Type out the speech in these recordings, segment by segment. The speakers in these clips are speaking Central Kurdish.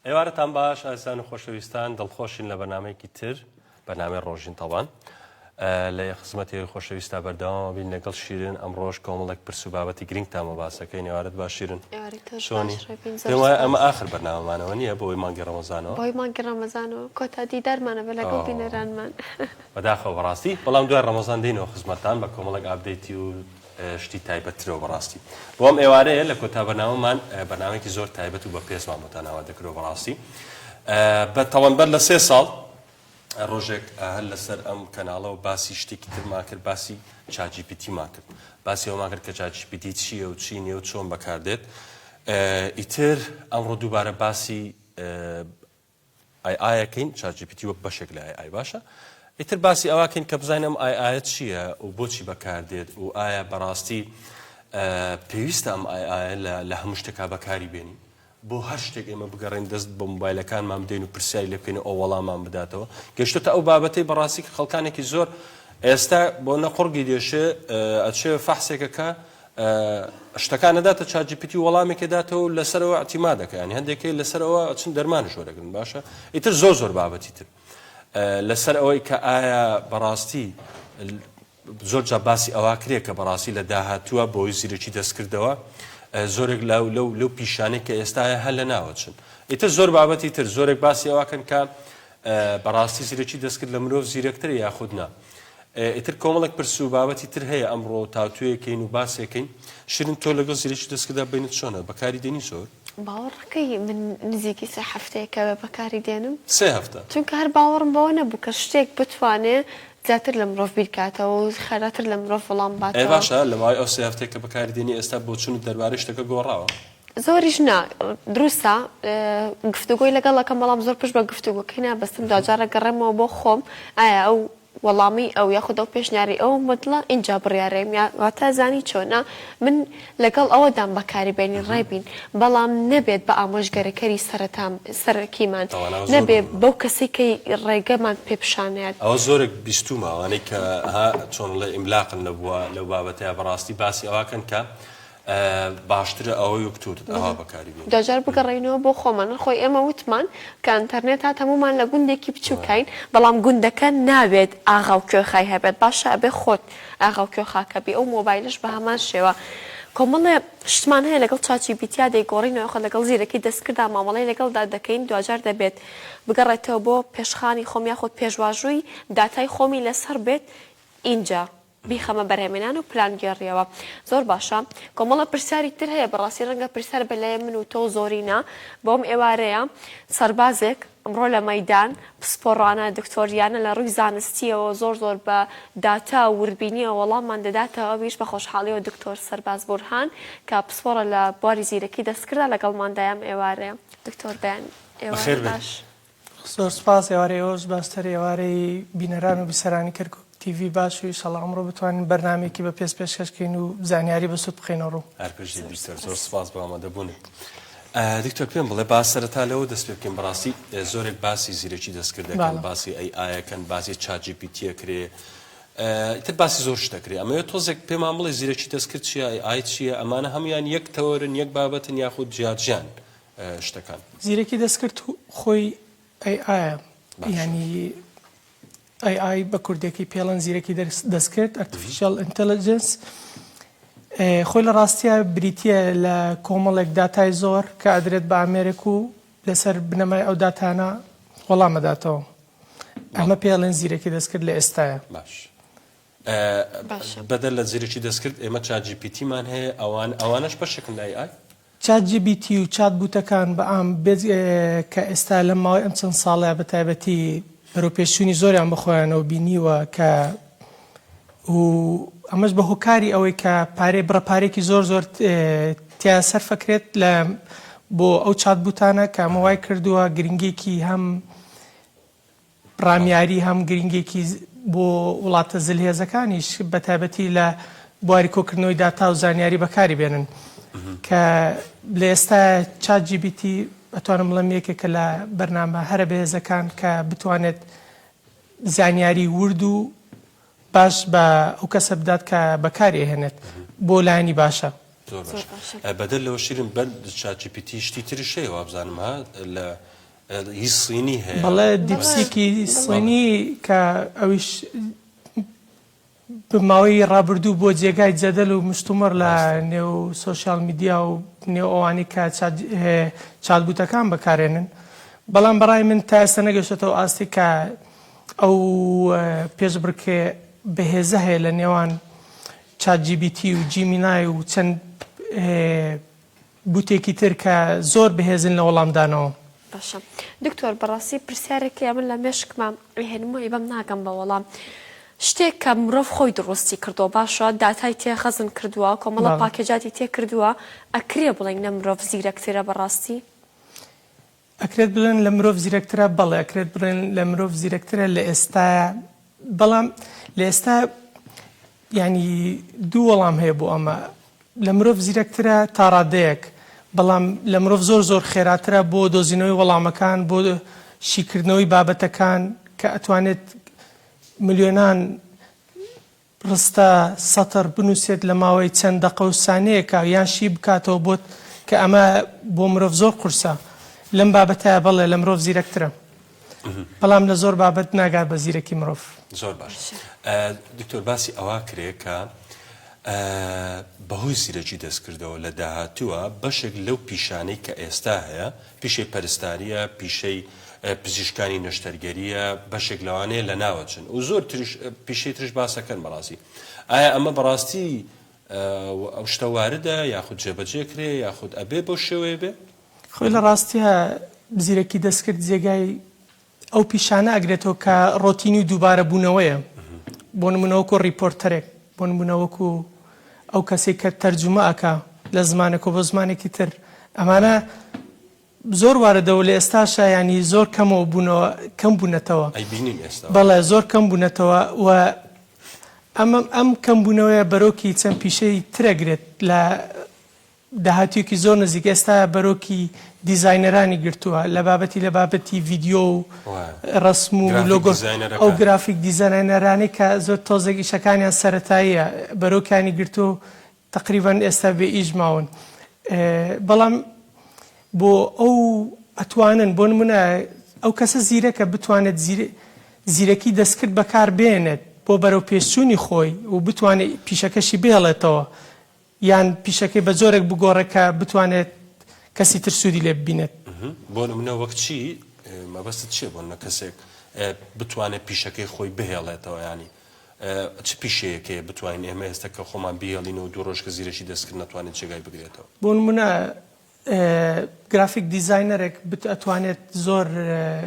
ئێوارەتان باش ئازیزان و خۆشەویستان دڵخۆشین لە بەرنامەیەکی تر بەرنامەی ڕۆژین تەوان لە خزمەتی ئێوەی خۆشەویستا بەردەوامە بین لەگەڵ شیرن ئەمڕۆژ کۆمەڵێک پرس و بابەتی گرنگتان بۆ باسەکەین ئێوارەت باش شیرن ئێوارەی تۆش چۆنی باش ڕێبین زۆر پێم وایە سپاس ئەمە ئاخر بەرنامەمانەوە نییە بۆی مانگی ڕەمەزانەوە بۆی مانگی ڕەمەزانەوە کۆتا دیدارمانە بە لەگەڵ ئۆ. بینەرانمان بەداخەوە بەڕاستی بەڵام دوای ڕەمەزان دێینەوە خزمەتتان بە کۆمەڵێک update ی و شتی تایبەتترەوە بەڕاستی بۆ ئەم ئێوارەیە لە کۆتا بەرنامەمان بەرنامەیەکی زۆر تایبەت و بەپێزمان بۆتان ئامادە کردووە بەڕاستی بە تەوەن بەر لە سێ ساڵ ڕۆژێک هەر لەسەر ئەم کەناڵەوە باسی شتێکی ترمان کرد باسی ChatGPT مان کرد باسی ئەومان کرد کە ChatGPT چییە و چی نییە و چۆن بەکاردێت ئیتر ئەمڕۆ دووبارە باسی AI ئەکەین ChatGPT وەک بەشێک لە AI باشە ئیتر باسی ئەوەکەین کە بزانین ئەم AI ە چییە و بۆچی بەکاردێت و ئایا بەڕاستی پێویستە ئەم AI ە لە هەموو شتێکا بەکاری بێنین بۆ هەر شتێک ئێمە بگەڕێین دەست بە مۆبایلەکانمان بدەین و پرسیاری لێ بکەین و ئەو وەڵامان بداتەوە گەشتۆتە ئەو بابەتەی بەڕاستی کە خەڵکانێکی زۆر ئێستا بۆ نە قوڕگی دێشێ ئەچێ فەحسێکەکە شتەکان ئەداتە ChatGPT و وەڵامێک ئەداتەوە و لەسەرەوە اعتماد دەکە یانی هەندێک هەیە لەسەرەوە ئەچن دەرمانش وەرەگرن باشە ئیتر زۆر زۆر بابەتی تر لەسەر ئەوەی کە ئایا بەڕاستی زۆر جا باسی ئەوە کرێ کە بەڕاستی لە داهاتووە بۆی زیرەکی دەستکردەوە زۆرێک لەو لەو لەو پیشانەی کە ئێستا هەر لە ناوەچن ئیتر زۆر بابەتی تر زۆرێک باسی ئەوەکەن کە بەڕاستی زیرەکی دەستکرد لە مرۆڤ زیرەکترە یاخود نا ئیتر کۆمەڵێک پرس و بابەتی تر هەیە ئەمڕۆ تاوتوێکەین و باسێکەین. شیرین تۆ لەگەڵ زیرەکی دەستکردا بەینت چۆنە؟ بەکاری دێنی زۆر؟ باوەڕەکەی من نزیکی سێ هەفتەیەکە بەکاری دێنم. سێ هەفتە؟ چونکە هەر باوەڕم بەوە نەبوو کە شتێک بتوانێ زیاتر لە مرۆڤ بیرکاتەوە و خێراتر لە مرۆڤ وەڵام ئێ باتەوە. باشە لە ماوەی ئەو سێ هەفتەیە کە بەکاری دێنی ئێستا بۆچوونت دەربارەی شتەکە گۆڕاوە؟ زۆریش نا، دروستە گفتوگۆی لەگەڵ ئەکەم بەڵام زۆر پشت بە گفتوگۆکەی نابەستم دواجار ئەگەڕێمەوە بۆ خۆم ئایا ئەو وەڵامی ئەو یاخود ئەو پێشنیارەی ئەوم بەدڵە ئینجا بڕیارەیم یا واتا زانی چۆنە من لەگەڵ ئەوەدام بەکاری بێنین ڕێبین بەڵام نەبێت بە ئامۆژگەرەکەری سەرەتام سەرەکیمان تاوان ئەوە زۆر نەبێ مهمە. بەو کەسەی کە ڕێگەمان پێ پیشانەیات. ئەوە زۆرێک بیستومە ئەوانەی کە ها چۆن ڵێ ئیملاقن لەبوە لەو بابەتەیا بەڕاستی باسی ئەوەکەن کە باشترە ئەوەی وەک تۆ وتت ئاوا بەکاری بێنی. دواجار بگەڕێینەوە بۆ خۆمان خۆی ئێمە وتمان کە ئەنتەرنێت هات هەموومان لە گوندێکی بچوکاین بەڵام گوندەکە نابێت ئاغا و کوێخای هەبێت باشە ئەبێ خۆت ئاغا و کوێخاکە بی ئەو مۆبایلەش بە هەمان شێوە کۆمەڵێ شتمان هەیە لەگەڵ ChatGPT یا دەیگۆڕینەوە یاخود لەگەڵ زیرەکی دەستکردا مامەڵەی لەگەڵدا دەکەین دواجار دەبێت بگەڕێتەوە بۆ پێشخانی خۆم یاخود پێشواژووی داتای خۆمی لەسەر بێت ئینجا بیخەمە بەرهەمێنان و پلانگێڕیەوە. زۆر باشە. کۆمەڵە پرسیاری تر هەیە بەڕاستی ڕەنگە پرسیار بێت لای من و تۆ زۆرینە. بۆم ئێوارەیە سەربازێک ئەمڕۆ لە مەیدان پسپۆڕانە دکتۆریانە لە ڕووی زانستیەوە زۆر زۆر بە داتا و وردبینیەوە وەڵاممان دەداتەوە ئەویش بە خۆشحاڵیەوە دکتۆر سەرباز بورهان کە پسپۆڕە لە بواری زیرەکی دەستکردە لەگەڵماندایە ئەم ئێوارەیە. دکتۆر بەیان بەخێر ئێوارە بێی. باش. زۆر سوپاس ئێوارەی ئێوەش باشتر ئێوارەی بینەران و بیسەرانی کەرکوک تیڤی باش و ئیشەڵا ئەمڕۆ بتوانین بەرنامەیەکی بە پێز پێشکەش کەین و زانیاری بەسوود بخەینە ڕوو. هەر بژیت دکتۆر زۆر سوپاس بۆ ئامادەبوونت. دکتۆر پێم بڵێ با سەرەتا لەوە دەست پێ بکەین بەڕاستی زۆرێک باسی زیرەکی دەستکرد دەکەن باسی AI ئەکەن باسی ChatGPT ئەکرێ ئیتر باسی زۆر شت دەکرێ ئەمەوێت تۆزێک پێمان بڵێ زیرەکی دەستکرد چییە AI چییە ئەمانە هەمویان یەک تەوەرن یەک بابەتن یاخود جیاجیان شتەکان. زیرەکی دەستکرد خۆی AI ە یانی AI بە کوردیەکەی پێڵێن زیرەکی دەستکرد Artificial Intelligence خۆی لە ڕاستیە بریتە لە کۆمەڵێک داتای زۆر کە ئەدرێت بە ئامێرێک و لەسەر بنەمای ئەو داتانە وەڵام ئەداتەوە ئەمە پێڵێن زیرەکی دەستکرد لە ئێستاە باش بەدەر لە زیرەکی دەستکرد ئێمە ChatGPT مان هەیە ئەوان ئەوانەش بەشێکن لە AI؟ ChatGPT و chatbot ەکان بە عام بێجگە کە ئێستا لەم ماوەی ئەم چەند ساڵەیا بە تایبەتی بەرەوپێشچوونی زۆریان بە خۆیانەوە بینیوە کە و ئەمەش بە هۆکاری ئەوەی کە پارەی بڕە پارێکی زۆر زۆر تیا سەرفەکرێت لە بۆ ئەو chatbot انە کە ئەمە وای کردووە گرنگێکی هەم ڕامیاری هەم گرنگێکی بۆ وڵاتە زلهێزەکانیش بە تایبەتی لە بواری کۆکردنەوەی داتا و زانیاری بەکاری بێنن کە لە ئێستا ChatGPT ئەتوانم بڵێم یەکێکە لە بەرنامە هەرە بەهێزەکان کە بتوانێت زانیاری ورد و باش بە ئەو کەسە بدات کە بەکاری ئەهێنێت بۆ لایەنی باشە. زۆر باشە بەدەر لەوە شیرین بەر ChatGPT شتی تریش هەیە وابزانم ها لە. هی سینی هەیە. بەڵێ DeepSeek ی سینی کە ئەویش ماوەی ڕابردوو بۆ جێگای جەدەل و مشتومڕ لە نێو social media و نێو ئەوانەی کە chatbot ەکان بەکارێنن بەڵام بەڕای من تا ئێستا نەگەشتەوە ئاستی کە ئەو پێشبڕکێ بەهێزە هەیە لە نێوان ChatGPT و Gemini و چەند bot ێکی تر کە زۆر بەهێزن لە وەڵامدانەوە. باشە دکتۆر بەڕاستی پرسیارێک هەیە من لە مێشکما ئەیهێنم و ئەیبەم ناگەم بە وەڵام شتێک کە مرۆڤ خۆی دروستی کردووە باشە داتای تێ خەزن کردووە کۆمەڵە پاکێجاتی تێ کردووە ئەکرێ بڵێین لە مرۆڤ زیرەکترە بەڕاستی؟ ئەکرێت بڵێن لە مرۆڤ زیرەکترە؟ بەڵێ ئەکرێت بڵێن لە مرۆڤ زیرەکترە لە ئێستایا بەڵام لە ئێستا یانی دوو وەڵام هەیە بۆ ئەمە لە مرۆڤ زیرەکترە تا ڕادەیەک بەڵام لە مرۆڤ زۆر زۆر خێراترە بۆ دۆزینەوەی وەڵامەکان بۆ شیکردنەوەی بابەتەکان کە ئەتوانێت ملیۆنان ڕستە، سەتر، بنووسێت لە ماوەی چەند دەقە و سانیەیەکا یان شی بکاتەوە بۆت کە ئەمە بۆ مرۆڤ زۆر قورسە. لەم بابەتەیا بەڵێ لە مرۆڤ زیرەکترە. بەڵام لە زۆر بابەت ناگات بە زیرەکی مرۆڤ. زۆر باش. دکتۆر باسی ئەوە کرێ کە بەهۆی زیرەکی دەستکردەوە لە داهاتووە بەشێک لەو پیشانەی کە ئێستا هەیە پیشەی پەرستارییە، پیشەی پزیشکانی نەشتەرگەرییە، بەشێک لەوانەیە لەناوەچن و زۆر تریش پیشەی تریش باسەکەن بەڕاستی. ئایا ئەمە بەڕاستی ئەو شتە واردە یاخود جێبەجێ کرێ یاخود ئەبێ بەو شێوەیە بێ؟ خۆی لە ڕاستیا زیرەکی دەستکرد جێگای ئەو پیشانە ئەگرێتەوە کە ڕۆتینی و دووبارە بوونەوەیە. بۆ نموونە وەکوو reporter ێک، بۆ نموونە وەکوو ئەو کەسەی کە تەرجومە ئەکا لە زمانێکەوە بۆ زمانێکی تر. ئەمانە زۆر واردە و لە ئێستاشا یانی زۆر کەمەوە بوونەوە کەم بوونەتەوە. ئەیبینین ئێستا. بەڵێ زۆر کەم بوونەتەوە و ئەم ئەم کەم بوونەوەیە بەرۆکی چەند پیشەی تر ئەگرێت لە داهاتوویەکی زۆر نزیک ئێستا بەرۆکی دیزاینەرانی گرتووە لە بابەتی لە بابەتی ڤیدیۆ و ڕەسم و لۆگۆ ئەو گرافیک دیزاینەرانەی کە زۆر تۆزێک ئیشەکانیان سەرەتاییە بەرۆکیانی گرتووە و تەقریبەن ئێستا بێ ئیش ماون بەڵام بۆ ئەو ئەتوانن بۆ نمونە ئەو کەسە زیرەکە بتوانێت زیرەکی دەستکرد بەکار بێنێت بۆ بەرەو پێشچوونی خۆی و بتوانێت پیشەکەشی بهێڵێتەوە یان پیشەکەی بە جۆرێک بگۆڕێت کە بتوانێت کەسی تر سوودی لێ ببینێت. بۆ نمونە وەک چی؟ مەبەستت چیە بۆ نمونە کەسێک بتوانێت پیشەکەی خۆی بهێڵێتەوە یانی چ پیشەیەک هەیە بتوانین ئێمە ئێستا کە خۆمان بیهێڵینەوە دوو ڕۆژ کە زیرەکی دەستکرد نەتوانێت جێگای بگرێتەوە؟ بۆ نمونە گرافیک designer ێک ئەتوانێت زۆر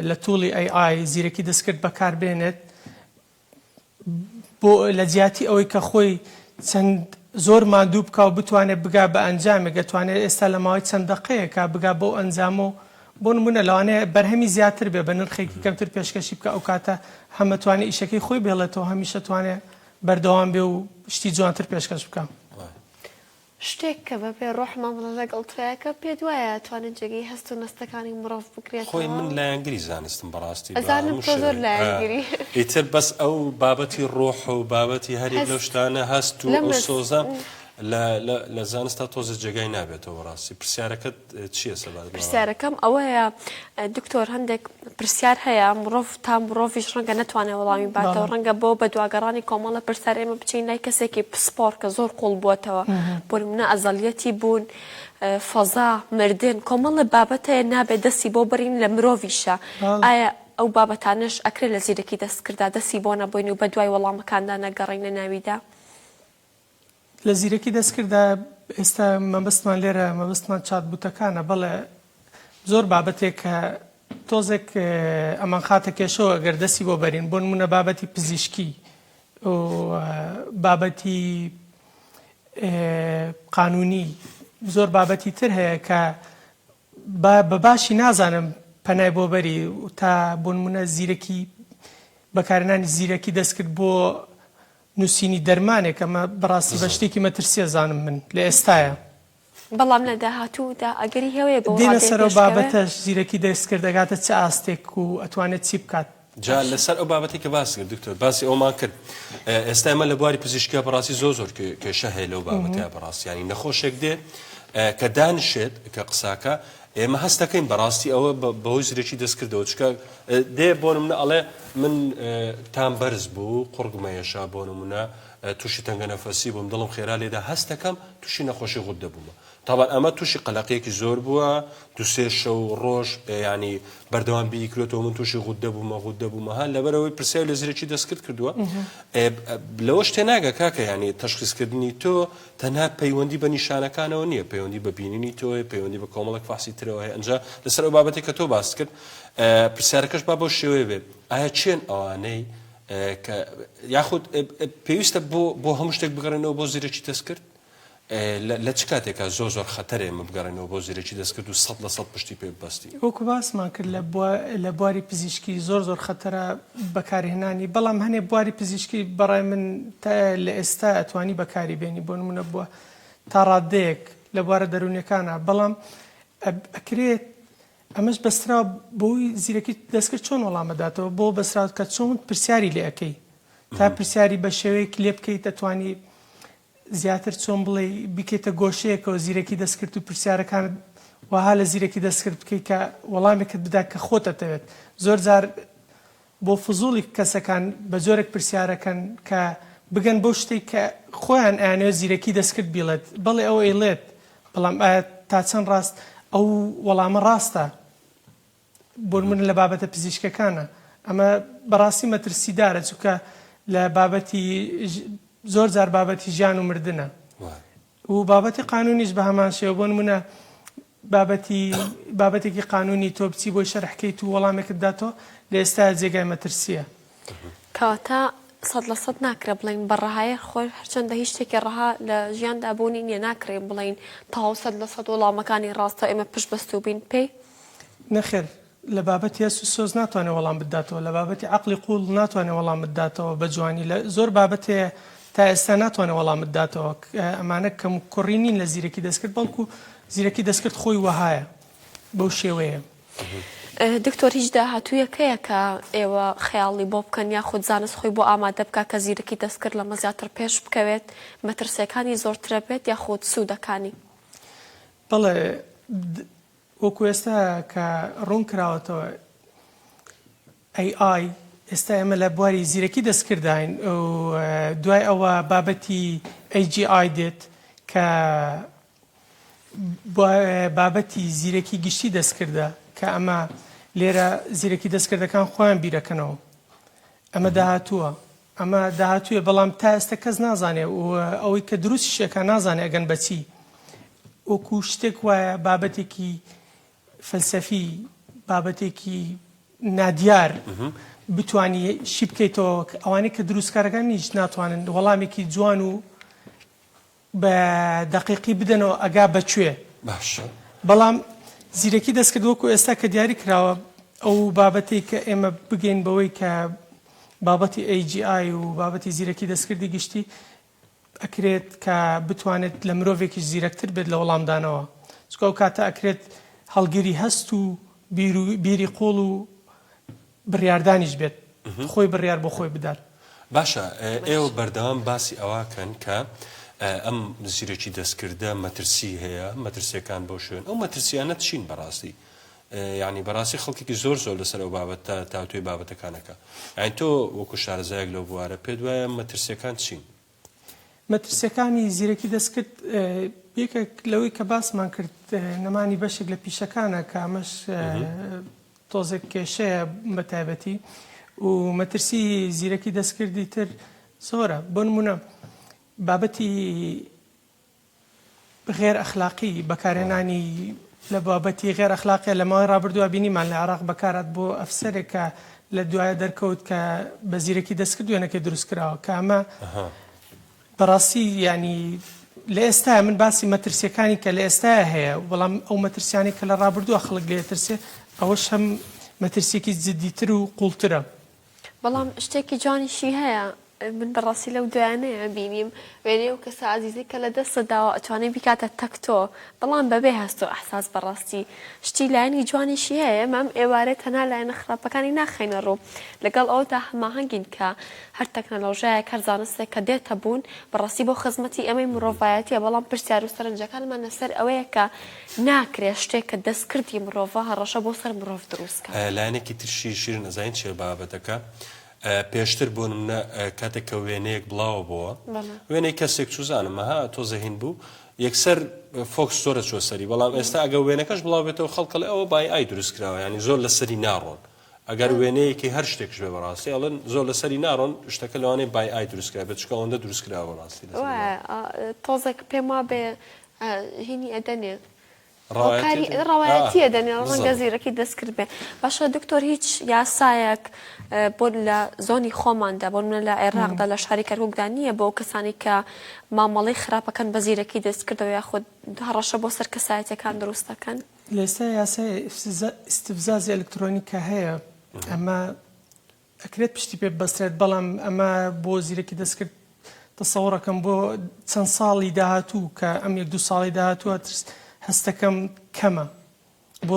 لە tool ی AI زیرەکی دەستکرد بەکار بێنێت بۆ لە جیاتی ئەوەی کە خۆی چەند زۆر ماندوو بکا و بتوانێت بگا بە ئەنجامێک ئەتوانێت ئێستا لە ماوەی چەند دەقەیەکا بگا بەو ئەنجامە و بۆ نمونە لەوانەیە بەرهەمی زیاتر بێ بە نرخێکی کەمتر پێشکەشی بکا ئەو کاتە هەم ئەتوانێ ئیشەکەی خۆی بهێڵێتەوە هەمیش ئەتوانێ بەردەوام بێ و شتی جوانتر پێشکەش بکا. شتێک کە بەبێ ڕۆح مامەڵە لەگەڵ تۆیەکە پێت وایە ئەتوانێت جێگەی هەست و نەستەکانی مڕۆڤ بگرێتەوە؟ خۆی من لایەنگری زانستم بەڕاستی بە ئەزانم هەموو تۆ زۆر شێوەیەک لایەنگری. ئیتر بەس ئەو بابەتی ڕۆح و بابەتی هەریەک لەو هەست شتانە هەست و ئەو لەمس سۆزە لە لە لە زانستا تۆزێ جێگای نابێتەوە بەڕاستی پرسیارەکەت چییە سەبارەت بەوە؟ پرسیارەکەم ئەوەیە دکتۆر هەندێک پرسیار هەیە مڕۆڤ تا مڕۆڤیش ڕەنگە نەتوانێت وەڵامی باتەوە بەڵێ. ڕەنگە بۆ بەدواگەڕانی کۆمەڵە پرسیار ئێمە بچین لای کەسێکی پسپۆڕ کە زۆر قوڵ بووەتەوە بۆ نمونە ئەزەڵیەتی بوون فەزا مردن کۆمەڵە بابەت هەیە نابێت دەستی بۆ بەرین لە مرۆڤیشە بەڵێ. ئایا ئەو بابەتانەش ئەکرێ لە زیرەکی دەستکردا دەستی بۆ نەبەین و بەدوای وەڵامەکاندا نەگەڕێین لە ناویدا؟ لە زیرەکی دەستکرددا ئێستا مەبەستمان لێرە مەبەستمان chatbot ەکانە بەڵێ زۆر بابەتێک کە تۆزێک ئەمانخاتە کێشەوە گەر دەستی بۆ بەرین بۆ نمونە بابەتی پزیشکی و بابەتی قانونی زۆر بابەتی تر هەیە کە بە باشی نازانم پەنای بۆ بەری تا بۆ نمونە زیرەکی بەکارهێنانی زیرەکی دەستکرد بۆ نووسینی دەرمانێک ئەمە بەڕاستی بە شتێکی مەترسیە زانم من لە ئێستایا. بەڵام لە داهاتوودا ئەگەری هەیە بەو دێنە ڕادەیە سەر ئەو پێش بکەوێ؟ بابەتەش زیرەکی دەستکرد دەگاتە چ ئاستێک و ئەتوانێت چی بکات؟ جا لەسەر ئەو بابەتەی کە باست کرد دکتۆر باسی ئەومان کرد ئێستا ئێمە لە بواری پزیشکیا بەڕاستی زۆر زۆر کێشە هەیە لەو بابەتەیە بەڕاستی یانی نەخۆشێک دێ کە دانیشێت کە قساکە. ئێمە هەست دەکەین بەڕاستی ئەوە بەهۆی زیرەکی دەستکردەوە چکە دێ بۆ نمونە ئەڵێ من تام بەرز بوو قوڕگمە یەشا بۆ نمونە تووشی تەنگە نەفەسی بووم دڵم خێرا لێدا هەست دەکەم تووشی نەخۆشی غوددە بوومە تابان ئەمە تووشی قەلەقیەکی زۆر بووە دوسێ شەو ڕۆژ ینی بەردەوام بیرکرێتەوە من تووشی غوددە بوومە غوددە بوومە ها لەبەرەوەی پرسیار لە زیرەکی دەستکرد کردووە لەوەش تێناگە کاکە ینی تەشخیصکردنی تۆ تەنها پەیوەندی بە نیشانەکانەوە نییە، پەیوەندی بە بینینی تۆ هەیە، پەیوەندی بە کۆمەڵێک فەحسی ترەوە هەیە، ئینجا لەسەر ئەو بابەتەی کە تۆ باست کرد، پرسیارەکەش با بەو شێوەیە بێ، ئایا کێن ئەوانەی کە یاخود پێویستە بۆ بۆ هەموو شتێک بگەڕێنەوە بۆ زیرەکی دەستکرد؟ لە چ کاتێکا زۆر زۆر خەتەرە ئێمە بگەڕێنەوە بۆ زیرەکی دەستکرد و 100% پشتی پێ ببەستین؟ وەکو باسمان کرد لە بواری پزیشکی زۆر زۆر خەتەرە بەکارهێنانی بەڵام هەنێ بواری پزیشکی بەڕای من تا لە ئێستا ئەتوانی بەکاری بێنی بۆ نمونە بووە تا ڕادەیەک لە بوارە دەروونیەکانە بەڵام ئەکرێت ئەمەش بەستراوە بۆی زیرەکی دەستکرد چۆن وەڵامەداتەوە بۆ بەسراوت کە چۆن پرسیاری لێ ئەەکەی تا پرسیاری بە شێوەیەک لێ بکەیت دەتوانی زیاتر چۆن بڵێی بیکەیتە گۆشەیەکەوە زیرەکی دەستکرد و پرسیارەکانت وەها لە زیرەکی دەستکرد بکەیت کە وەڵامێکت بدا کە خۆت ئەتەوێت زۆر جار بۆ فزوڵی کەسەکان بە جۆرێک پرسیارەکەن کە بگەن بەو شتەی کە خۆیان ئەیانەوێت زیرەکی دەستکرد بیڵێت بەڵێ ئەو ئەیڵێت بەڵام ئایا تا چەند ڕاست ئەو وەڵامە ڕاستە بۆ نمونە لە بابەتە پزیشکەکانە ئەمە بەڕاستی مەترسیدارە چونکە لە بابەتی زۆر جار بابەتی ژیان و مردنە و بابەتی قانونیش بە هەمان شێوە بۆ نمونە بابەتی بابەتێکی قانونی تۆ بچی بۆی شەرحکەیت و وەڵامێکت داتەوە لە ئێستا جێگای مەترسیە. کەواتە 100% ناکرێ بڵێین بە ڕەهایە خۆی هەرچەندە هیچ شتێکی ڕەها لە ژیاندا بوونی نییە ناکرێ بڵێین تەواو 100% وەڵامەکانی ڕاستە ئێمە پشت بەستوو بین پێی. نەخێر لە بابەتی هەست و سۆز ناتوانێت وەڵام بتداتەوە، لە بابەتی عەقڵی قووڵ ناتوانێت وەڵامت داتەوە بە جوانی، لە زۆر بابەت هەیە تا ئێستا ناتوانێت وەڵامت داتەوە، ئەمانە کەموکوڕی نین لە زیرەکی دەستکرد، بەڵکو زیرەکی دەستکرد خۆی وەهایە بەو شێوەیە. دکتۆر هیچ داهاتوویەک هەیە کە ئێوە خەیاڵی بۆ بکەن یاخود زانست خۆی بۆ ئامادە بکا کە زیرەکی دەستکرد لەمە زیاتر پێش بکەوێت، مەترسیەکانی زۆرترەبێت یاخود سوودەکانی؟ بەڵێ وەکو ئێستا کە ڕوون کراوەتەوە AI ئێستا ئێمە لە بواری زیرەکی دەستکرداین و دوای ئەوە بابەتی AGI دێت کە بابەتی زیرەکی گشتی دەستکردە کە ئەمە لێرە زیرەکی دەستکردەکان خۆیان بیرەکەنەوە ئەمە داهاتووە ئەمە داهاتوویە بەڵام تا ئێستا کەس نازانێ و ئەوەی کە دروستیش ئەکا نازانێ ئەگەن بە چی وەکو شتێک وایە بابەتێکی فەلسەفی بابەتێکی نادیار بتانی شی بکەیتەوە ئەوانەی کە دروستکارەکان هیچ ناتوانن وەڵامێکی جوان و بە دەقیقی بدەنەوە ئەگا بە کوێ. باشە. بەڵام زیرەکی دەستکرد وەکو ئێستا کە دیاری کراوە ئەو بابەتەی کە ئێمە بگەین بەوەی کە بابەتی AGI و بابەتی زیرەکی دەستکردی گشتی ئەکرێت کە بتوانێت لە مرۆڤێکیش زیرەکتر بێت لە وەڵامدانەوە چونکە ئەو کاتە ئەکرێت هەڵگری هەست و بیری قوڵ و بڕیاردانیش بێت خۆی بڕیار بۆ خۆی بدات. باشە ئێوە بەردەوام باسی ئەوە کەن کە ئەم زیرەکی دەستکردە مەترسی هەیە مەترسیەکان بۆ شوێن ئەو مەترسیانە چین بەڕاستی یعنی بەڕاستی خەڵکێکی زۆر زۆر لەسەر ئەو بابەتە تاوتوێی بابەتەکانەکە یعنی تۆ وەکو شارەزایەک لەو بوارە پێت وایە مەترسیەکان چین؟ مەترسیەکانی زیرەکی دەستکرد یەکێک لەوەی کە باسمان کرد نەمانی بەشێک لە پیشەکانە کە ئەمەش تۆزێک کێشەیە بە تایبەتی و مەترسی زیرەکی دەستکردی تر زۆرە بۆ نمونە بابەتی غێر ئەخلاقی بەکارهێنانی لە بابەتی غێر ئەخلاقیە لە ماوەی ڕابردووە بینیمان لە عێراق بەکارات بۆ ئەفسەرێک کە لە دوایە دەرکەوت کە بە زیرەکی دەستکرد وێنەکەی دروست کراوە کە ئەمە بەڕاستی ینی لە ئێستا من باسی مەترسیەکانی کە لە ئێستا هەیە بەڵام ئەو مەترسیانی کە لە ڕابردووە خەڵک لێ ترسێ ئەوەش هەم مەترسیەکی جدیتر و قوڵترە. بەڵام شتێکی جوانیشی هەیە. من بەڕاستی لەو دوایانەیە بینیم وێنەی ئەو کەسە ئازیزەی کە لە دەستت داوە ئەتوانێ بیکاتە تەک تۆ بەڵام بەبێ هەست و ئەحساس بەڕاستی شتی لایەنی جوانیشی هەیە ئێمە ئەم ئێوارەیە تەنها لایەنە خراپەکانی ناخەینە ڕوو لەگەڵ ئەوەدا هەماهەنگین کە هەر تەکنەلۆژیایەک هەر زانستێک کە دێتە بوون بەڕاستی بۆ خزمەتی ئێمەی مرۆڤایەتیە بەڵام پرسیار و سەرنجەکانمان لەسەر ئەوەیە کە ناکرێ شتێک کە دەستکردی مرۆڤە هەڕەشە بۆ سەر مرۆڤ دروست کات. لایەنێکی ترشی شیرین ئەزانی چیە بابەتەکە پێشتر بۆ نمونە کاتێک کە وێنەیەک بڵاوە بۆوە وێنەی کەسێک چوزانم ها تۆزە هین بوو یەکسەر focus زۆرە چوە سەری بەڵام ئێستا ئەگە وێنەکەش بڵاو بێتەوە خەڵکەڵێ ئەوە بای AI دروست کراوە ینی زۆر لەسەری ناڕۆن ئەگەر وێنەیەکی هەر شتێکش بێ بەڕاستی ئەڵێن زۆر لەسەری ناڕۆن شتەکە لەوانەیە بای AI دروست کرا بێت چکە ئەوەندە دروست کراوە بەڕاستی تۆزێک پێم وابێ هینی ئەدەنێ هۆکاری ڕەوایەتیە دەنێ ڕەنگە زیرەکی دەستکرد بێ باشە دکتۆر هیچ یاسایەک بۆ لە زۆنی خۆماندا بۆ منە لە عێراقدا لە شاری کەرکوکدا نییە بۆ کەسانی کە مامەڵەی خراپەکەن بە زیرەکی دەستکردەوە یاخود هەڕەشە بۆ سەر کەسایەتەکان دروست دەکەن؟ لە ئێستا یاسای ئیستفزازی ئەلکترۆنی کە هەیە ئەمە ئەکرێت پشتی پێ ببەسترێت بەڵام ئەمە بۆ زیرەکی دەستکرد تەسەوڕەکەم بۆ چەند ساڵی داهاتوو کە ئەم یەک دوو ساڵی داهاتووە ترس هەستەکەم کەمە بۆ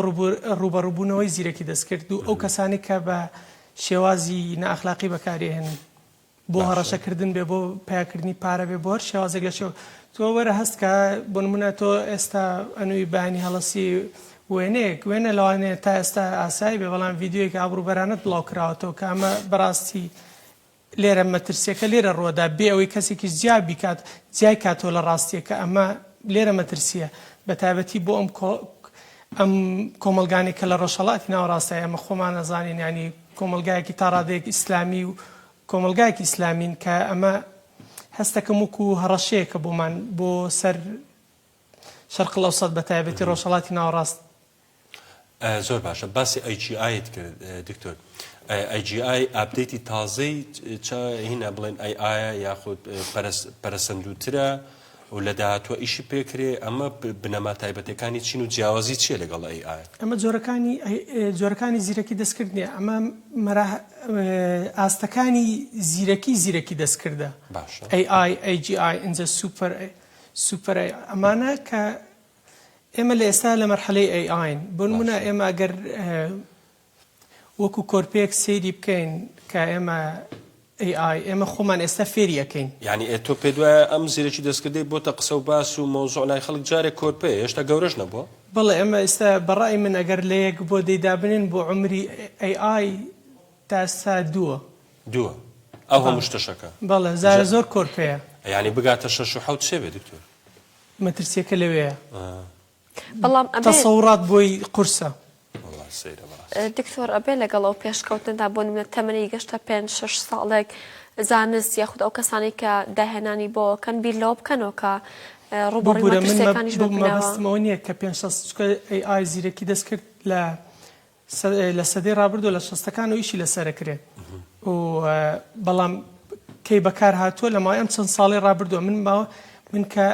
ڕووبەڕووبوونەوەی زیرەکی دەستکرد و ئەو کەسانی کە بە شێوازی نائەخلاقی بەکارێهێنن بۆ هەڕەشەکردن بێ بۆ پەیاکردنی پارە بێ بۆ هەر شێوازێک لە شێوە تۆ وەرە هەست کە بۆ نمونە تۆ ئێستا ئەنووی بەیانی هەڵەسی وێنەیەک وێنە لەوانەیە تا ئێستا ئاسایی بێ بەڵام ڤیدیۆیەکی ئابڕووبەرانەت بڵاو کراوەتەوە کە ئەمە بەڕاستی لێرە مەترسیەکە لێرە ڕووەدا بێ ئەوەی کەسێکیش جیا بیکات جیای کاتەوە لە ڕاستیەکە ئەمە لێرە مەترسیە بە تایبەتی بۆ ئەم ئەم کۆمەڵگانەی کە لە ڕۆژهەڵاتی ناوەڕاستای ئەمە خۆمان ئەزانین یانی کۆمەڵگایەکی تا ڕادەیەک ئیسلامی و کۆمەڵگایەکی ئیسلامین کە ئەمە هەستەکەم وەکو هەڕەشەیەکە بۆمان بۆ سەر شەرق الاوسط بە تایبەتی ڕۆژهەڵاتی ناوەڕاست. زۆر باشە باسی ئەی جی ئایت کرد دکتۆر ئەی جی ئای update ی تازەی هینا بڵێن ئەی ئایا یاخود پەرەسەندووترە و لە داهاتووە ئیشی پێکرێ ئەمە بنەما تایبەتەکانی چین و جیاوازی چییە لەگەڵ ئەی ئای؟ ئەمە جۆرەکانی جۆرەکانی زیرەکی دەستکرد نییە ئەمە ئاستەکانی زیرەکی زیرەکی دەستکردە باشە ئەی ئای ئەی جی ئای ئینجا super super AI ئەمانە کە ئێمە لە ئێستا لە مەرحەلەی AI ین بۆ نمونە ئێمە ئەگەر وەکو کۆرپەیەک سەیری بکەین کە ئێمە AI ئێمە خۆمان ئێستا فێری ئەکەین. یانی ئێ تۆ پێت وایە ئەم زیرەکی دەستکردەی بۆتە قسە و باس و مەوزوع لای خەڵک جارێ کۆرپەیە هێشتا گەورەش نەبووە؟ بەڵێ ئێمە ئێستا بە ڕای من ئەگەر لە یەک بۆ دەی دابنێن بۆ عومری AI تا ئێستا دووە. دووە ئەو هەموو شتەشەکە؟ بەڵێ زارە زۆر کۆرپەیە. یانی بگاتە شەش و حەوت چێ بێ دکتۆر؟ مەترسیەکە لەوێیە. بەڵام ئەبێ. تەسەوڕات بۆی قورسە. وەڵا سەیرە بەڕاستی. دکتۆر ئەبێ لەگەڵ ئەو پێشکەوتنەدا بۆ نمونە تەمەنی گەشتە پێنج شەش ساڵێک زانست یاخود ئەو کەسانەی کە داهێنانی بۆ ئەکەن بیر لەوە بکەنەوە کە ڕووبەڕووی ببورە من مەترسیەکانیش ببنەوە. مەبەستم ئەوە نییە کە پێنج شەش چونکە AI زیرەکی دەستکرد لە لە سەدەی ڕابردوو لە شەستەکانەوە ئیشی لەسەر ئەکرێ و بەڵام کەی بەکار هاتووە لە ماوەی ئەم چەند ساڵەی ڕابردووە من ماوە من کە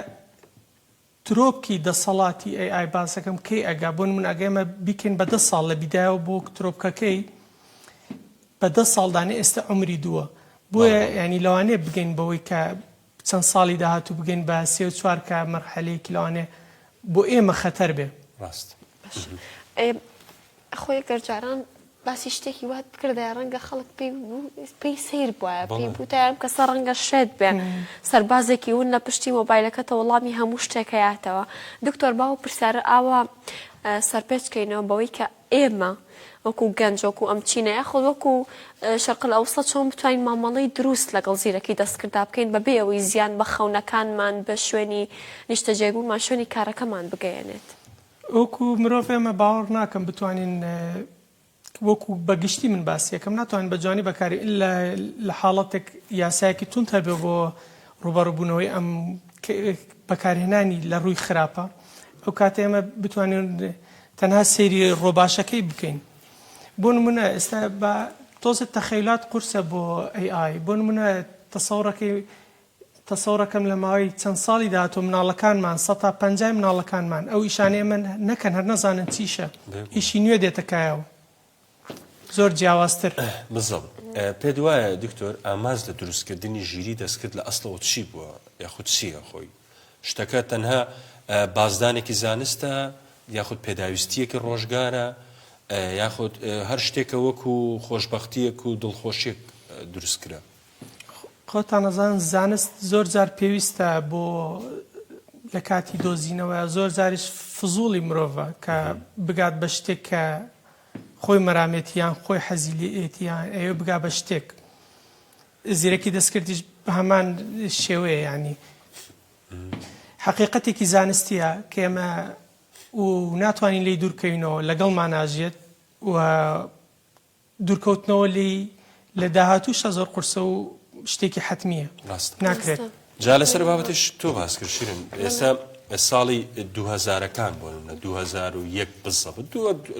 ترۆپکی دەسەڵاتی AI باسەکەم کەی ئەگا بۆ نمونە ئەگە ئێمە بیکەین بە دە ساڵ لە بیدایەوە بۆ ترۆپکەکەی بە دە ساڵ دانێ ئێستا عومری دووە بۆیە یانی لەوانەیە بگەین بەوەی کە چەند ساڵی داهاتوو بگەین بە سێ و چوار کە مەرحەلەیەکی لەوانەیە بۆ ئێمە خەتەر بێ. ڕاست. خۆی گەر جاران باسی شتێکی وات بکردایە ڕەنگە خەڵک پێی پێی سەیر بوایە پێی بوتایە ئەم کەسە ڕەنگە شێت بێ سەربازێکی ون لە پشتی مۆبایلەکەتە وەڵامی هەموو شتێک هەیاتەوە دکتۆر با ئەو پرسیارە ئاوا سەرپێچ کەینەوە بەوەی کە ئێمە وەکو گەنج وەکو ئەم چینە یاخود وەکو شەرق الاوسط چۆن بتوانین مامەڵەی دروست لەگەڵ زیرەکی دەستکردا بکەین بەبێ ئەوەی زیان بە خەونەکانمان بە شوێنی نیشتەجێبوونمان شوێنی کارەکەمان بگەیەنێت؟ وەکو مرۆڤ ئێمە باوەڕ ناکەم بتوانین وەکو بە گشتی من باسی ئەکەم ناتوانین بە جوانی بەکاری ئیلا لە حاڵەتێک یاسایەکی توند هەبێ بۆ ڕووبەڕووبوونەوەی ئەم بەکارهێنانی لە ڕووی خراپە ئەو کاتە ئێمە بتوانین تەنها سەیری ڕۆباشەکەی بکەین بۆ نمونە ئێستا بە تۆزێ تەخەیلات قورسە بۆ ئەی ئای بۆ نمونە تەسەوڕەکەی تەسەورەکەم لە ماوەی چەند ساڵی داهاتوو مناڵەکانمان سەتا پەنجای مناڵەکانمان ئەو ئیشانەی ئێمە نەکەن هەر نەزانن چیشە ئیشی نوێ دێتە کایەوە زۆر جیاوازتر. بالضبط. پێت وایە دکتۆر ئامانج لە دروستکردنی ژیری دەستکرد لە ئەسڵەوە چی بووە یاخود چییە خۆی؟ شتەکە تەنها بازدانێکی زانستە یاخود پێداویستییەکی ڕۆژگارە یاخود هەر شتێکە وەکو خۆشبەختییەک و دڵخۆشییەک دروست کرا؟ خۆتان ئەزانن زانست زۆر جار پێویستە بۆ لە کاتی دۆزینەوە زۆر جاریش فزوڵی مرۆڤە کە بگات بە شتێک کە خۆی مەرامێتی یان خۆی حەزی لێیەتی یان ئەیەوێ بگا بە شتێک زیرەکی دەستکردیش بە هەمان شێوەیە یانی حەقیقەتێکی زانستیە کە ئێمە و ناتوانین لێی دوورکەوینەوە لەگەڵمان ناژیێت و دوورکەوتنەوە لێی لە داهاتووشا زۆر قورسە و شتێکی حەتمییە ڕاستە. ناکرێت. جا لەسەر بابەتش تۆ باس کرد شیرین ئێستا ساڵی دووهەزارەکان بۆ نمونە 2001 بالضبط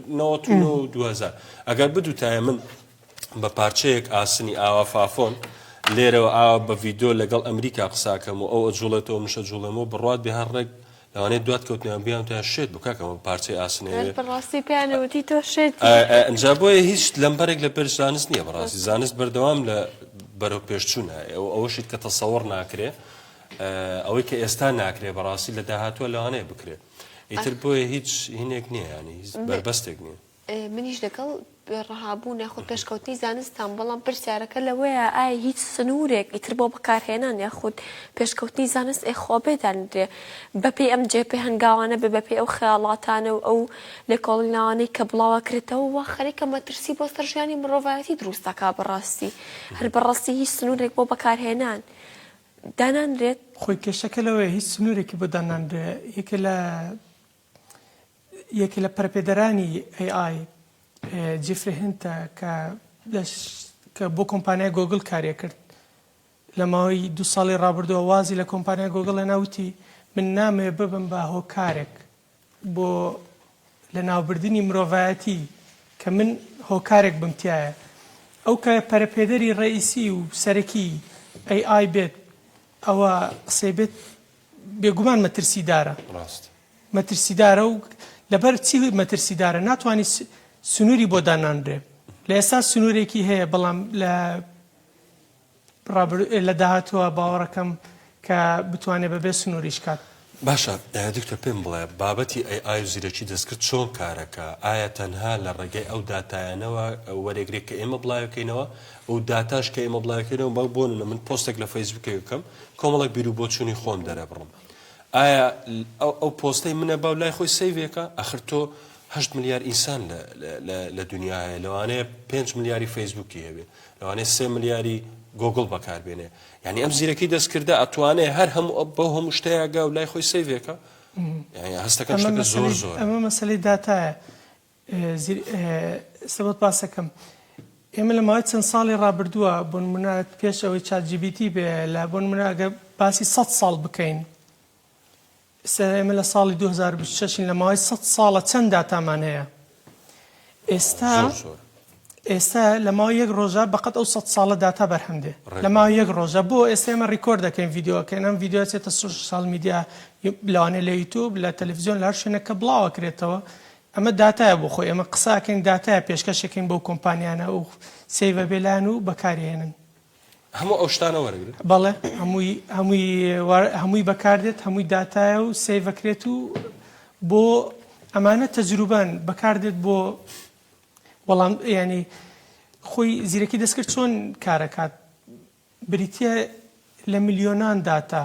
99 و 2000 ئەگەر بدوتایە من بە پارچەیەک ئاسنی ئاوا فافۆن لێرەوە ئاوا بە ڤیدۆ لەگەڵ ئەمریکا قساکەم و ئەو ئەجوڵێتەوە منشە جوڵێمەوە بڕوات بێ هەر ڕێک لەوانەیە دوات کەوتنیان بیان وتیان شێت بوو کاکە ئەمە پارچەی ئاسنێ بەڕاستی پێیان وتی تۆ شێتی ئەنجا بۆیە هیچ لەمبەرێک لە پێش زانست نییە بەڕاستی زانست بەردەوام لە بەرەو پێشچوونە ئەو ئەوەشیت کە تەسەوڕ ناکرێ ئەوەی کە ئێستا ناکرێ بەڕاستی لە داهاتووە لەوانەیە بکرێت ئیتر بۆیە هیچ هینێک نییە ینی هیچ بەربەستێک نییە. منیش لەگەڵ ڕەهابوون یاخود پێشکەوتنی زانستام، بەڵام پرسیارەکە لەوەیە ئایا هیچ سنوورێک ئیتر بۆ بەکارهێنان یاخود پێشکەوتنی زانست ئێ خۆ بێ دانرێ بەپێی ئەم جێ پێ هەنگاوانە بێ بەپێی ئەو خەیاڵاتانە و ئەو لێکۆڵینەوانەی کە بڵاوەکرێتەوە وا خەریکە مەترسی بۆ سەر ژیانی مرۆڤایەتی دروست دەکا بەڕاستی هەر بەڕاستی هیچ سنوورێک بۆ بەکارهێنان دانانرێت؟ خۆی کێشەکە لەوەیە هیچ سنوورێکی بۆ دانانرێ یەکێ لە یەکێ لە پەرەپێدەرانی AI جیفری هینتە کە کە بۆ کۆمپانیای گۆگڵ کاری ئەکرد لە ماوەی دوو ساڵی ڕابردووە وازی لە کۆمپانیای گۆگڵ هێنا وتی من نامەوێ ببم بە هۆکارێک بۆ لەناوبردنی مرۆڤایەتی کە من هۆکارێک بم تیایە ئەو کە پەرەپێدەری ڕەئیسی و سەرەکی AI بێت ئەوە قسەی بێت بێگومان مەترسیدارە. ڕاستە. مەترسیدارە و لەبەر چی مەترسیدارە ناتوانی سنووری بۆ دانانرێ لە ئێستا سنوورێکی هەیە بەڵام لە لە داهاتووە باوەڕەکەم کە بتوانێ بەبێ سنووریش کات. باشە دکتۆر پێم بڵێ بابەتی ئەی ئای و زیرەکی دەستکرد چۆن کارەکا ئایا تەنها لە ڕێگەی ئەو داتایانەوە وەرێگرێ کە ئێمە بڵاوێکەینەوە ئەو داتاش کە ئێمە بڵاوێکەینەوە بە بۆ نمونە من پۆستێک لە فەیسبوکێک بکەم کۆمەڵێک بیرو بۆچوونی خۆم دەرەبڕم ئایا ئەو پۆستەی منە باو لای خۆی save ێکە؟ ئەخر تۆ هەشت ملیار ئینسان لە دنیا هەیە لەوانەیە پێنج ملیاری فەیسبووکی هەبێ لەوانەیە سێ ملیاری گۆگڵ بەکاربێنێ یعنی ئەم زیرەکی دەستکردە ئەتوانێ هەر هەموو بەو هەموو شتەیەگا و لای خۆی save ێکە یعنی هەستەکەم شتەکە زۆر زۆر ئەمە مەسەلەی داتایە ئێستا بۆت باسەکەم ئێمە لە ماوەی چەند ساڵی ڕابردووە بۆ نمونە پێش ئەوەی ChatGPT بێ لە بۆ نمونە ئەگەر باسی 100 ساڵ بکەین ئێستا ئێمە لە ساڵی 2026 لە ماوەی 100 ساڵە چەند داتامان هەیە ئێستا ئێستا لە ماوەی یەک ڕۆژە بەقەت ئەو 100 ساڵە داتا بەرهەم دێ لە ماوەی یەک ڕۆژە بۆ ئێستا ئێمە record دەکەین ڤیدیۆکەین ئەم ڤیدیۆ چێتە social media لەوانەیە لە یوتوب لە تەلەفزیۆن لە هەر شوێنێک کە بڵاوەکرێتەوە ئەمە داتایە بۆ خۆی ئێمە قسە ئەکەین داتایە پێشکەش ئەکەین بەو کۆمپانیانە و save ئەبێ لایان و بەکاری ئەهێنن. هەموو ئەو شتانە وەرەگرن؟ بەڵێ هەمووی هەمووی هەمووی بەکاردێت هەمووی داتایە و save ئەکرێت و بۆ ئەمانە تەجروبەن بەکاردێت بۆ وەڵام یانی خۆی زیرەکی دەستکرد چۆن کارەکات بریتیە لە ملیۆنان داتا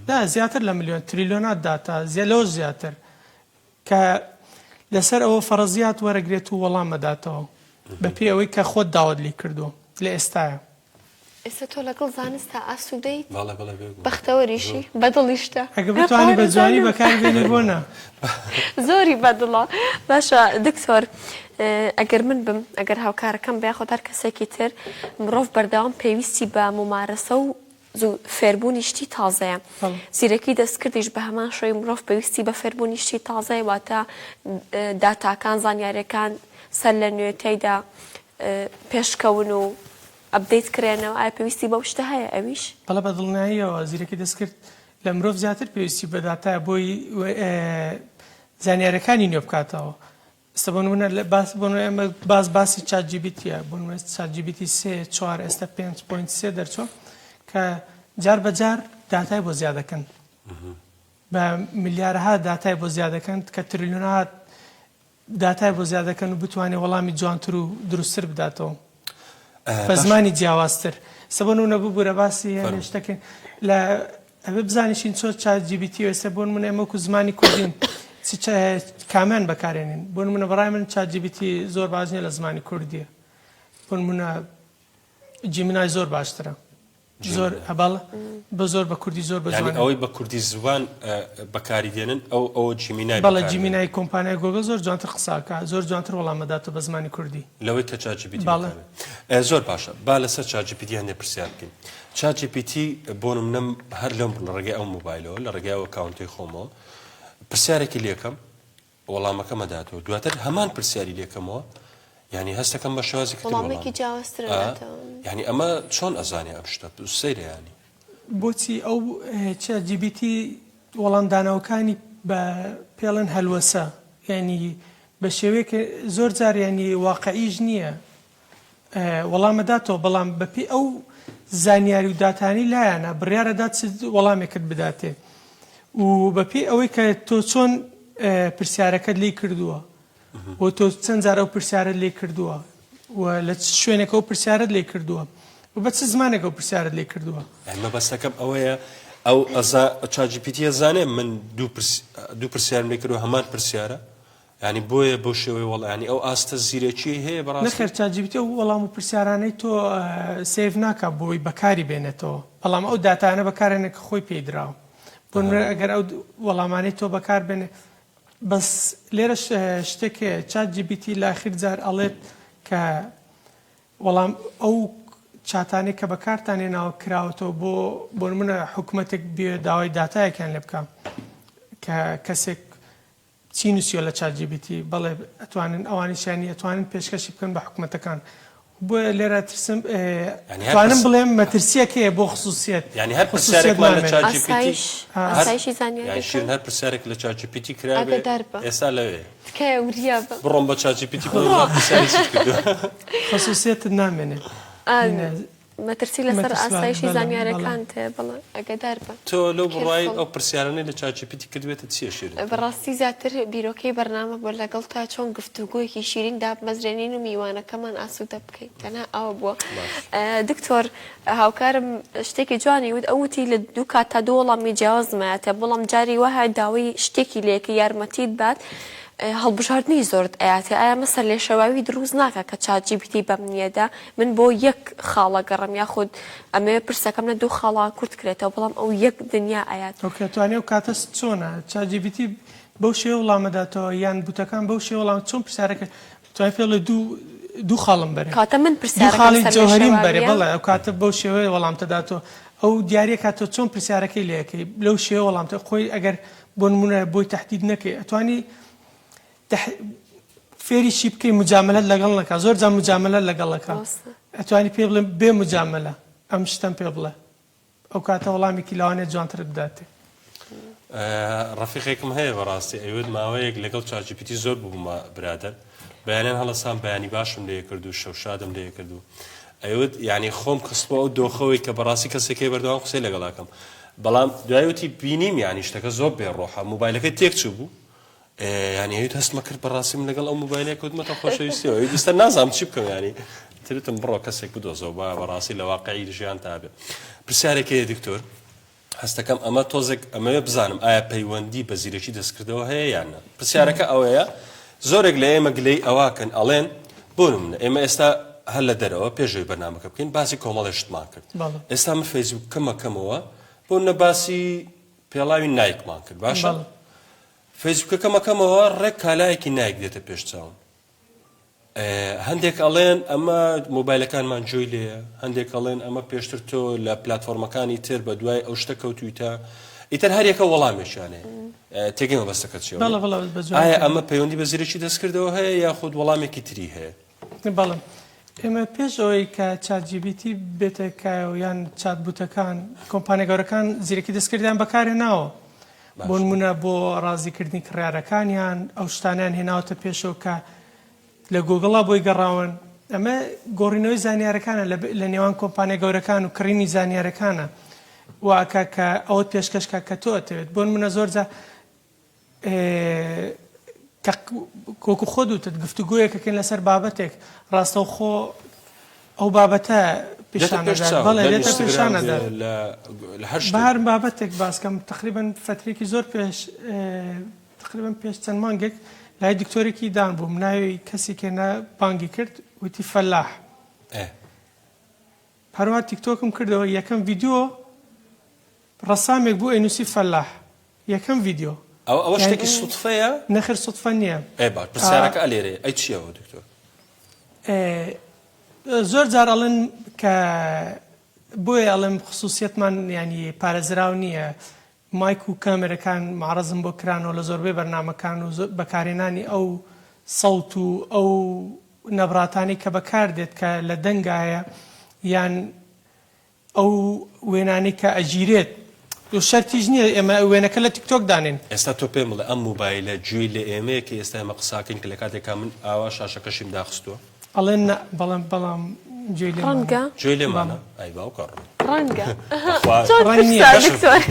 نا زیاتر لە ملیۆن تریلیۆنات داتا لەوەش زیاتر کە لەسەر ئەوە فەرەزیات وەرەگرێت و وەڵام ئەداتەوە بەپێی ئەوەی کە خۆت داوت لی کردووە لە ئێستایا. ئێستا تۆ لەگەڵ زانستا ئاسوودەیت؟ بەڵێ بەڵێ بێگومان. بەختەوەریشی؟ بەدڵیشتە؟ ئەگەر بتوانی بە جوانی بەکاری بێنی بۆ نا؟ زۆری بەدڵە. باشە دکتۆر ئەگەر من بم ئەگەر هاوکارەکەم بە یاخود هەر کەسێکی تر مرۆڤ بەردەوام پێویستی بە مومارەسە و زوو فێربوونی شتی تازەیە زیرەکی دەستکردیش بە هەمان شێوەی مرۆڤ پێویستی بە فێربوونی شتی تازەیە واتە داتاکان زانیاریەکان سەر لە نوێ تێیدا پێشکەون و update کرێنەوە ئایا پێویستی بەو شتە هەیە ئەویش؟ بەڵێ بە دڵنیاییەوە زیرەکی دەستکرد لە مرۆڤ زیاتر پێویستی بە داتایە بۆی زانیاریەکانی نوێ بکاتەوە. ئێستا بۆ نمونە لە باس بۆ نمونە ئێمە باس باسی چات جی بی تیە بۆ نمونە چات جی بی تی سێ چوار ئێستا پێنج point سێ دەرچووە کە جار بە جار داتای بۆ زیاد دەکەن بە ملیارەها داتای بۆ زیاد دەکەن کە تریلیۆنەها داتای بۆ زیاد دەکەن و بتوانێت وەڵامی جوانتر و دروستتر بداتەوە بە زمانی جیاوازتر. ئێستا بۆ نمونە ببورە باسی هەنێ شتەکەین لە ئەبێ بزانیشین چۆن چات جی بی تی ئێستا بۆ نمونە ئێمە وەکو زمانی کوردین چ کامیان بەکارێنین بۆ نمونە بەڕای من چات جی بی تی زۆر باش نییە لە زمانی کوردیە بۆ نمونە جیمینای زۆر باشترە. زۆر بەڵێ بە زۆر بە کوردی زۆر بە یانی جوانی. ئەوەی بە کوردی زوان بەکاری دێنن ئەو ئەوە جیمینای بەڵێ بەکار دێنن. جیمینای کۆمپانیای گۆگڵ زۆر جوانتر قسە ئەکا زۆر جوانتر وەڵام ئەداتەوە بە زمانی کوردی. لەوەی کە چات جی پی تی بەڵێ. بەکار بێنن. زۆر باشە با لەسەر چات جی پی تی هەندێ پرسیار بکەین. چات جی پی تی بۆ نمونە هەر لەم لە ڕێگای ئەو مۆبایلەوە لە ڕێگای ئەو account ەی خۆمەوە پرسیارێکی لێکەم وەڵامەکەم ئەداتەوە دواتر هەمان پرسیاری لێکەمەوە یانی هەستەکەم بە شێوازێکی تر وەڵامێکی وەڵام جیاوازتر ئا ئەداتەوە. یانی ئەمە چۆن ئەزانێ ئەم شتە سەیرە یانی. بۆچی ئەو چات جی بی تی وەڵامدانەوەکانی بە پێڵێن هەلوەسە یانی بە شێوەیەک زۆر جار یانی واقعیش نییە وەڵام ئەداتەوە بەڵام بەپێی ئەو زانیاری و داتانەی لایانە بڕیار ئەدات چ وەڵامێکت بداتێ و بەپێی ئەوەی کە تۆ چۆن پرسیارەکەت لێی کردووە و تۆ چەند جار ئەو پرسیارت لێ کردووە و لە چ شوێنێک ئەو پرسیارت لێ کردووە و بە چ زمانێک ئەو پرسیارت لێ کردووە. یانی مەبەستەکەم ئەوەیە ئەو ئەزا چات جی پی تی ئەزانێ من دوو پرسیارم لێ کردووە هەمان پرسیارە یانی بۆیە بەو شێوەیە وەڵا یانی ئەو ئاستە زیرەکیەی هەیە بەڕاستی؟ نەخێر چات جی پی تی ئەو وەڵام و پرسیارانەی تۆ save ناکا بۆی بەکاری بێنێتەوە بەڵام ئەو داتایانە بەکارێنێ کە خۆی پێی دراوە بۆ نمونە ئەگەر ئەو وەڵامانەی تۆ بەکار بێنێ بەس لێرە شتێک هەیە چات جی پی تی لە ئاخیر جار ئەڵێت کە وەڵام ئەو چاتانەی کە بەکارتان هێناوە کراوەتەوە بۆ بۆ نمونە حکومەتێک بێ داوای داتایەکیان لێ بکا کە کەسێک چی نوسیوە لە چات جی پی تی؟ بەڵێ ئەتوانن ئەوانیش یانی ئەتوانن پێشکەشی بکەن بە حکومەتەکان بۆیە لێرە ترسم یانی هەر توانم پرس بڵێم مەترسیەک هەیە بۆ خسوسیەت یانی هەر خسوسیەت پرسیارێکمان لە نامێنێت. چات جی پی تی ئاسایش هەر ئاسایشی یانی زانیاریەکان شیرین هەر پرسیارێک لە چات جی پی تی کرابێ ئاگادار بە ئێستا لەوێ تکایە وریا بە بڕۆم بە چات جی پی تی بڵێم بڕۆ من پرسیاری چیت کردووە خسوسیەتت نامێنێ ئا مینە مەترسی لەسەر مەترسی بەڵێ ئاسایشی بەڵێ بەڵێ. زانیارەکانت هەیە بەڵێ ئاگادار بە. تۆ لەو بڕوایەی Careful. ئەو پرسیارانەی لە چات جی پی تی کردبێتت چییە شیرین؟ بەڕاستی زیاتر بیرۆکەی بەرنامە بووە لەگەڵ تا چۆن گفتوگۆیەکی شیرین دابمەزرێنین و میوانەکەمان ئاسوودە بکەین تەنها ئەوە بووە. باش. دکتۆر هاوکارم شتێکی جوانی وت ئەو وتی لە دوو کاتا دوو وەڵامی جیاوازم ئەیاتێ بەڵام جاری وا هەیە داوای شتێکی لێکەی یارمەتیت بات هەڵبژاردنی زۆرت ئەیاتێ ئایا ئەمە سەرلێشێواوی دروست ناکا کە چات جی پی تی بەم نیەدە من بۆ یەک خاڵ ئەگەڕێم یاخود ئەمەوێ پرسەکەم لە دوو خاڵا کورت کرێتەوە بەڵام ئەو یەک دنیا ئەیات. ئۆکەی ئەتوانی ئەو کاتەس چۆنە چات جی پی تی بەو شێوە وڵامەداتەوە یان bot ەکان بەو شێوە وڵام چۆن پرسیارەکە توانی پێ بڵێ دوو دوو خاڵم بەرێ کەواتە من دوو پرسیارەکەم خاڵی جەوهەریم بەرێ سەرلێشێواویە؟ بەڵێ ئەو کاتە بەو شێوەیە وەڵام تەداتەوە ئەو دیاریە کات تۆ چۆن پرسیارەکەی لێ ئەکەی لەو شێوە وەڵام تە خۆی ئەگەر بۆ نمونە بۆی تەحدید نەکەی ئەتوانی تح فێریشی بکەی مجاملەت لەگەڵ نەکا زۆر جار مجاملە لەگەڵ ئەکا ڕاستە. ئەتوانی پێی بڵێ بێ مجاملە ئەم شتەم پێ بڵێ ئەو کاتە وەڵامێکی لەوانەیە جوانترت بداتێ. ڕەفیقێکم هەیە بەڕاستی ئەیوت ماوەیەک لەگەڵ چات جی پی تی زۆر ببوومە برادەر بەیانیان هەڵەسام بەیانی باشم لێ کرد و شەوشادم لێ کرد و ئەیوت یعنی خۆم خستمەوە ئەو دۆخەوەی کە بەڕاستی کەسێک هەیە بەردەوام قسەی لەگەڵاکەم بەڵام دوای وتی بینیم یعنی شتەکە زۆر بێ ڕۆحە مۆبایلەکەی تێک چوو بوو یانی ئەویت هەستمە کرد بەڕاستی من لەگەڵ ئەو مۆبایلە کەوتمەتە خۆشەویستیەوە ئەویت ئیستا نازانم چی بکەم یانی ترتم بڕۆ کەسێک بدۆزەوە با بەڕاستی لە واقعی ژیان تا بێ پرسیارێک هەیە دکتۆر هەستەکەم ئەمە تۆزێک ئەمەوێ بزانم ئایا پەیوەندی بە زیرەکی دەستکردەوە هەیە یان نا پرسیارەکە ئەوەیە زۆرێک لە ئێمە گلەی ئەواکەن ئەڵێن بۆ نمونە ئێمە ئێستا هەر لە دەرەوە پێشەوەی بەرنامەکە بکەین باسی کۆمەڵی شتمان کرد ئێستا من فەیسبووکەمە کەمەوە بۆ نە باسی پێڵاوی نایکمان کرد باشە فەیسبوکەکەم ئەکەمەوە ڕێک کالایەکی نایک دێتە پێش چاوم هەندێک ئەڵێن ئەمە مۆبایلەکانمان جۆی لێیە هەندێک ئەڵێن ئەمە پێشتر تۆ لە پلتفۆرمەکانی تر بە دوای ئەو شتە کەوتویتە ئیتر هەریەکە وەڵامێکیانێ تێگەی مەبەستەکە چیە ئایا ئەمە پەیوەندی بە زیرەکی دەستکردەوە هەیە یاخود وەڵامێکی تری هەیە بەڵێ ئێمە پێش ئەوەی کە چات جی پی تی بێتە کایەوە یان chatbot ەکان کۆمپانیا گەورەکان زیرەکی دەستکردیان بەکارهێناوە. بۆ نمونە بۆ ڕازیکردنی کڕیارەکانیان ئەو شتانیان هێناوەتە پێشەوە کە لە گوگڵا بۆی گەڕاون. ئەمە گۆڕینەوەی زانیارەکانە لە نێوان کۆمپانیا گەورەکان و کڕینی زانیارەکانە وا ئەکا کە ئەوەت پێشکەش کا کە تۆ ئەتەوێت. بۆ نمونە زۆر جار کە وەکو خۆت وتت گفتوگۆیەک ئەکەین لەسەر بابەتێک ڕاستەوخۆ ئەو بابەتە دێتە پیشان پێش ئەدات چاو بەڵێ لە دێتە ئینستگرام پیشان بێ ئەدات. لە لە هەر بە شتێک هەر بێ. بابەتێک باس کەم تەقریبەن فەترەیەکی زۆر پێش تقریبا پێش چەند مانگێک لای دکتۆرێکی دان بووم ناوی کەسێک هێنا بانگی کرد وتی فەلاح ئێ. هەروە تیکتۆکم کردەوە یەکەم ڤیدیۆ ڕەسامێک بوو ئەینوسی فەلاح یەکەم ڤیدیۆ ئەوە ئەوە یانی شتێکی سوتفەیە؟ نەخێر سوتفە نییە ئێ باش پرسیارەکە ئەلێرەیە ئەی چییە ئەوە دکتۆر؟ ئێ زۆر جار ئەڵێن کە بۆیە ئەڵێم خسوسیەتمان یانی پارێزراو نییە مایک و کامێرەکان مەعرەزم بۆ کرانەوە لە زۆربەی بەرنامەکان و بەکارهێنانی ئەو سەوت و ئەو نەبراتانەی کە بەکار دێت کە لە دەنگایە یان ئەو وێنانەی کە ئەگیرێت و شەرتیش نییە ئێمە وێنەکە لە تیکتۆک دانێین. ئێستا تۆ پێم بڵێ ئەم موبایلە گوێی لە ئێمەیە کە ئێستا ئێمە قساکەین کە لە کاتێکا من ئاوا شاشەکەشیم داخستووە؟ ئەڵێن نا بەڵام بەڵام گوێی لێمانە. ڕەنگە. گوێی لێمانە؟ بەڵێ. ئەی باوکە ڕۆ. ڕەنگە. بەخوا چۆن ڕەنگ نییە. پرسا کەشف دکتۆر.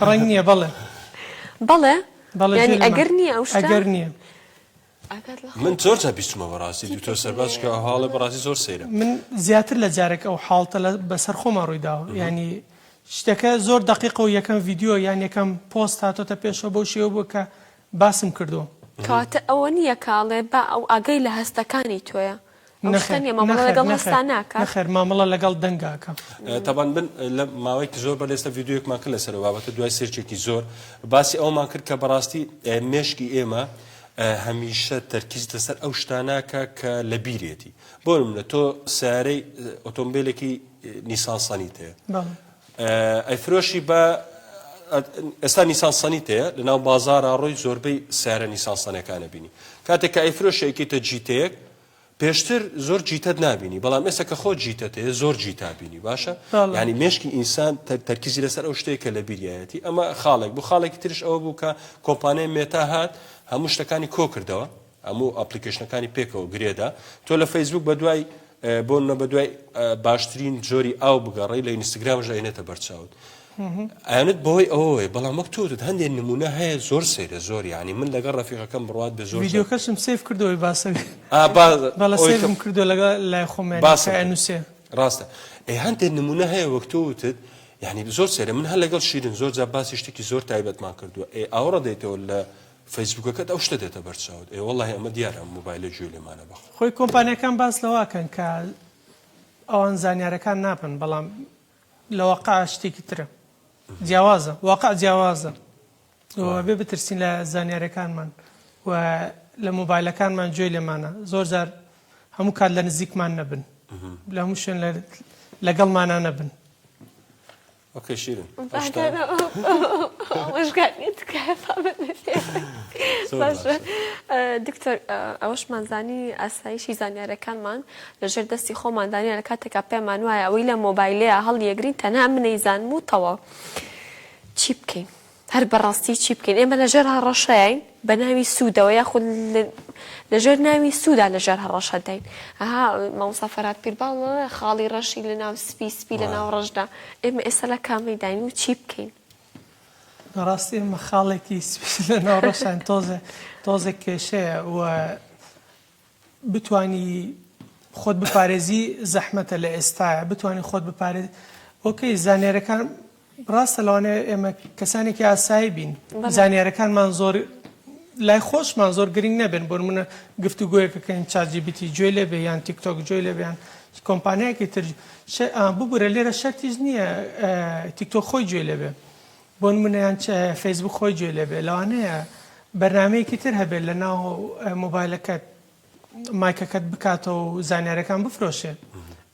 ڕەنگ نییە بەڵێ. بەڵێ؟ بەڵێ یانی گوێی لێمانە. ئەگەر نییە ئەو شتە؟ ئەگەر نییە. ئاگات لە من خۆت زۆر بێ. جار بیستومە بەڕاستی دکتۆر تیپێکی سەرباز لێیە. کە ئەو حاڵە بەڕاستی زۆر سەیرە. من زیاتر لە جارێک ئەو حاڵتە لە بەسەر خۆما ڕووی داوە یانی شتەکە زۆر دەقیقە و یەکەم ڤیدیۆ یان یەکەم پۆست هاتۆتە پێشەوە بەو شێوە بووە کە باسم کردووە. کەواتە ئەوە نییە کە ئەڵێ با ئەو ئاگای لە هەستەکانی تۆیە ئەو شتە نەخێر نییە مامەڵە نەخێر لەگەڵ نەخێر هەستا ناکات. نەخێر مامەڵە لەگەڵ دەنگا ئەکەم. تەبعەن من لە ماوەیەکی زۆر بەر لەئێستا ڤیدیۆیەکمان کرد لەسەر ئەو بابەتە دوای search ێکی زۆر باسی ئەوەمان کرد کە بەڕاستی مێشکی ئێمە هەمیشە تەرکیز لەسەر ئەو شتاناکە کە لە بیرێتی بۆ نمونە تۆ سیارەی ئۆتۆمبیلێکی نیسان سەنیت هەیە بەڵێ. ئەیفرۆشی بە ئێستا نیسان سەنیت هەیە لەناو بازاڕا ڕۆی زۆربەی سیارە نیسان سەنەکانە بینی کاتێک کە ئەیفرۆشی ئەیکەیتە جیتەیەک پێشتر زۆر جیتەت نابینی بەڵام ئێستا کە خۆت جیتەت هەیە زۆر جیتا بینی باشە یعنی مێشکی ئینسان تەرکیزی لەسەر ئەو شتەیە کە لە بیریایەتی ئەمە خاڵێک بوو خاڵێکی ترش ئەوە بوو کە کۆمپانیای مێتا هات هەموو شتەکانی کۆ کردەوە هەموو application ەکانی پێکەوە گرێدا تۆ لە فەیسبوک بە دوای بۆ نمونە بە دوای باشترین جۆری ئاو بگەڕێی لە ئینستاگرامش ئەینێتە بەرچاوت ئەیانت بەهۆی ئەوەوەی بەڵام وەک تۆ وتت هەندێک نمونە هەیە زۆر سەیرە زۆر یعنی من لەگەڵ ڕەفیقەکەم بڕوات بێ زۆر ڤیدیۆکەشم save کردەوەی باسە ئا با بەڵێ ئەوەی کە save م کردووە لەگەڵ لای خۆم یانی باسم کە کرد ئەنووسێ ڕاستە ئێ هەندێک نمونە هەیە وەک تۆ وتت یعنی زۆر سەیرە من هەر لەگەڵ شیرین زۆر جار باسی شتێکی زۆر تایبەتمان کردووە ئێ ئاوڕە دەیتەوە لە فەیسبوکەکەت ئەو شتە دێتە بەرچاوت ئێ وەڵاهی ئەمە دیارە ئەم مۆبایلە گوێ لێمانە بەخوا. خۆی کۆمپانیاکان باس لەوە ئەکەن کە ئەوان زانیارەکان نابەن بەڵام لە واقع شتێکی ترە جیاوازە واقع جیاوازە و بێ بترسین لە زانیارەکانمان و لە مۆبایلەکانمان گوێی لێمانە زۆر جار هەموو کات لە نزیکمان نەبن لە هەموو شوێن لەگەڵمانە نەبن. okay شیرین باشە دکتۆر ئەوەشمان زانی ئاسایشی زانیارەکانمان لەژێر دەستی خۆماندانە لە کاتێکا پێمان وایە ئەوەی لە مۆبایلەیە هەڵیەگرین تەنها منەی زانم و تەواو چی بکەین هەر بەڕاستی چی بکەین ئێمە لەژێر هەڕەشەین بە ناوی سوودەوە یاخود لەژێر ناوی سوودا لەژێر هەڕەشەداین ئەها مامۆستا فەرهاد پیرباڵ دەڵێ خاڵی ڕەشی لە ناو سپی سپی لە ناو ڕەشدا ئێمە ئێستا لە کامەی داین و چی بکەین؟ بەڕاستی ئێمە خاڵێکی سپی لە ناو ڕەشاین تۆزێ تۆزێک کێشەیە و بتانی خۆت بپارێزی زەحمەتە لە ئێستایا بتانی خۆت بپارێز okay زانیارەکان ڕاستە لەوانەیە ئێمە کەسانێکی ئاسایی بین زانیارەکانمان زۆر لای خۆشمان زۆر گرنگ نەبن بۆ نمونە گفتوگۆیەکەکەین ChatGPT گوێ لێبێ یان تیکتۆک گوێ لێبێ یان کۆمپانیایەکی تر ببورە لێرە شەرتیش نییە تیکتۆک خۆی گوێ لێبێ بۆ نمونە یان فەیسبوک خۆی گوێ لێبێ لەوانەیە بەرنمەیەکی تر هەبێت لە ناو مۆبایلەکەت مایکەکەت بکاتەوە و زانیارەکان بفرۆشێ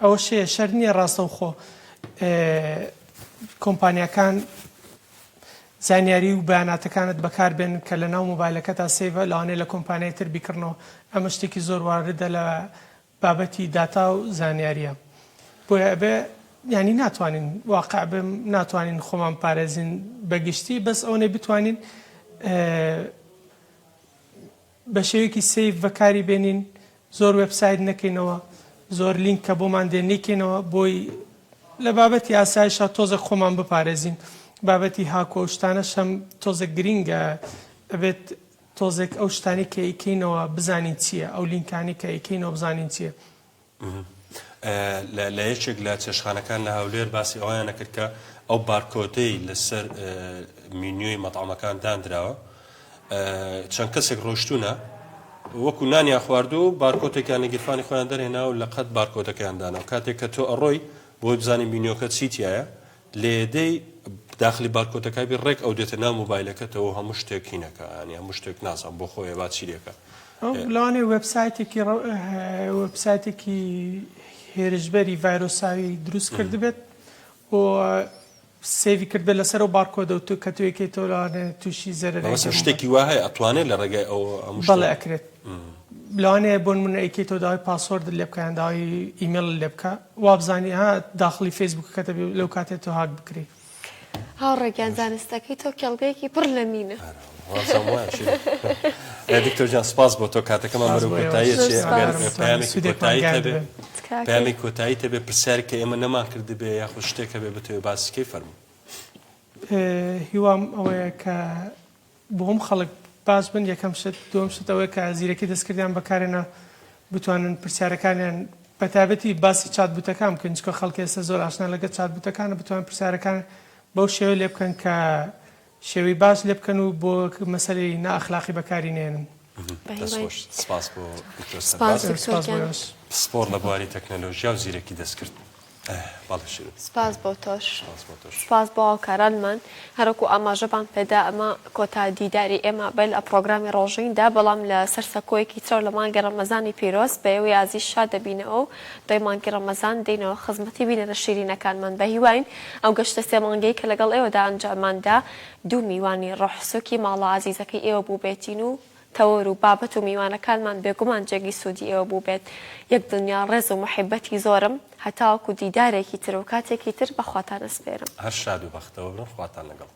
ئەوەش هەیە شەرت نییە ڕاستەوخۆ کۆمپانیاکان زانیاری و بەیاناتەکانت بەکاربێن کە لە ناو مۆبایلەکەتا save ە لەوانەیە لە کۆمپانیای تر بیکڕنەوە ئەمە شتێکی زۆر واردە لە بابەتی داتا و زانیاریە بۆیە ئەبێ. یانی ناتوانین واقع بم ناتوانین خۆمان پارێزین بەگشتی بەس ئەوەنەی بتوانین بە شێوەیەکی safe بەکاری بێنین زۆر وێبسایت نەکەینەوە زۆر لینک کە بۆمان دێن نەیکەینەوە بۆی لە بابەتی ئاسایشا تۆزێک خۆمان بپارێزین بابەتی هاک و ئەو شتانەش هەم تۆزێک گرینگە ئەبێت تۆزێک ئەو شتانەی کە ئەیکەینەوە بزانین چییە ئەو لینکانەی کە ئەیکەینەوە بزانین چییە. لە یەکێک لە چێشتخانەکان لە هەولێر باسی ئەوەیان ئەکرد کە ئەو بارکۆدەی لەسەر مینیۆی مەتعەمەکان داندراوە چەند کەسێک ڕۆشتونە وەکو نانیان خواردو و بارکۆتێکیان لە گیرفانی خۆیان دەرهێنا و لە قەد بارکۆدەکەیان دانا و کاتێک کە تۆ ئەڕۆی بۆی بزانی مینیۆکە چی تایە لێدەی داخلی بارکۆدەکە بی ڕێک ئەو دێتە ناو مۆبایلەکەتەوە و هەموو شتێک هینەکە ینی هەموو شتێک نازانم بۆ خۆیە با چی لێکە. لەوانەیە وێبسایتێکی وێبسایتێکی هێرشبەری ڤایرۆساوی دروست کردبێت و save ی کردبێت لەسەر ئەو بارکۆدە و کە تۆ یەکەیتەوە لەوانەیە تووشی زەرەرێک مەبەستم شتێکی وا هەیە ئەتوانێت لە ڕێگای ئەو هەموو شتە بەڵێ ئەکرێت لەوانەیە بۆ نمونە ئەیکەیتەوە داوای password ت لێ بکا یان داوای ئیمێڵت لێ بکا وابزانی ها داخڵی فەیسبوکەکەت ئەبی لەو کاتەی تۆ هاک بکرێی. هاوڕێ گیان زانستەکەی تۆ کێڵگەیەکی پڕ لە مینە. وابزانم وایە شیرین. دکتۆر گیان سپاس بۆ تۆ کاتەکەمان سپاس بەرەو بۆ ئێوەش. کۆتایی زۆر ئەچێ سپاس. ئەگەر پەیامێکی سوودێکمان کۆتاییت گەیاند هەبێ بێ. تکاکەی. پەیامی کۆتاییت هەبێ پرسیارێک کە ئێمە نەمان کردبێ یاخود شتێک هەبێ بتەوێ باسی کەی فەرموو. هیوام ئەوەیە کە بۆ هەموو خەڵک باش بن یەکەم شت، دووەم شت ئەوەیە کە زیرەکی دەستکردیان بەکارێنە بتوانن پرسیارەکانیان بەتایبەتی باسی chatbot ەکان بکەن چونکە خەڵک ئێستا زۆر ئاشنا لەگەڵ chatbot ەکانە بتوانن پرسیارەکان بەو شێوەیە لێ بکەن کە شێوەی باش لێ بکەن و بۆ مەسەلەی نائەخلاقی بەکاری نەیەنن. دەست خۆش سپاس بۆ دکتۆر سپاس سەرباز دکتۆر سپاس بۆ گیان. ئێوەش. پسپۆڕ لە بواری تەکنەلۆژیا و زیرەکی دەستکرد. بەڵێ شیرین. سپاس بۆ تۆش. سپاس بۆ تۆش. سپاس بۆ هاوکارانمان. هەروەکو ئاماژەمان پێدا ئەمە کۆتا دیداری ئێمە بێت لە پڕۆگرامی ڕۆژیندا، بەڵام لە سەر سەکۆیەکی ترەوە لە مانگی ڕەمەزانی پیرۆز بە ئێوەی ئازیز شاد دەبینەوە و دوای مانگی ڕەمەزان دێینەوە خزمەتی بینەرە شیرینەکانمان. بە هیواین ئەو گەشتە سێ مانگەی کە لەگەڵ ئێوەدا ئەنجاممان دا دوو میوانی ڕۆح سوکی ماڵە ئازیزەکەی ئێوە بووبێتین و تەوەر و بابەت و میوانەکانمان بێگومان جێگەی سوودی ئێوە بووبێت. یەک دنیا ڕێز و موحیبەتی زۆرم. هەتاوەکو دیدارێکی تر و کاتێکی تر بە خواتان ئەسپێرم. هەر شاد و بەختەوەر بن خواتان لەگەڵ.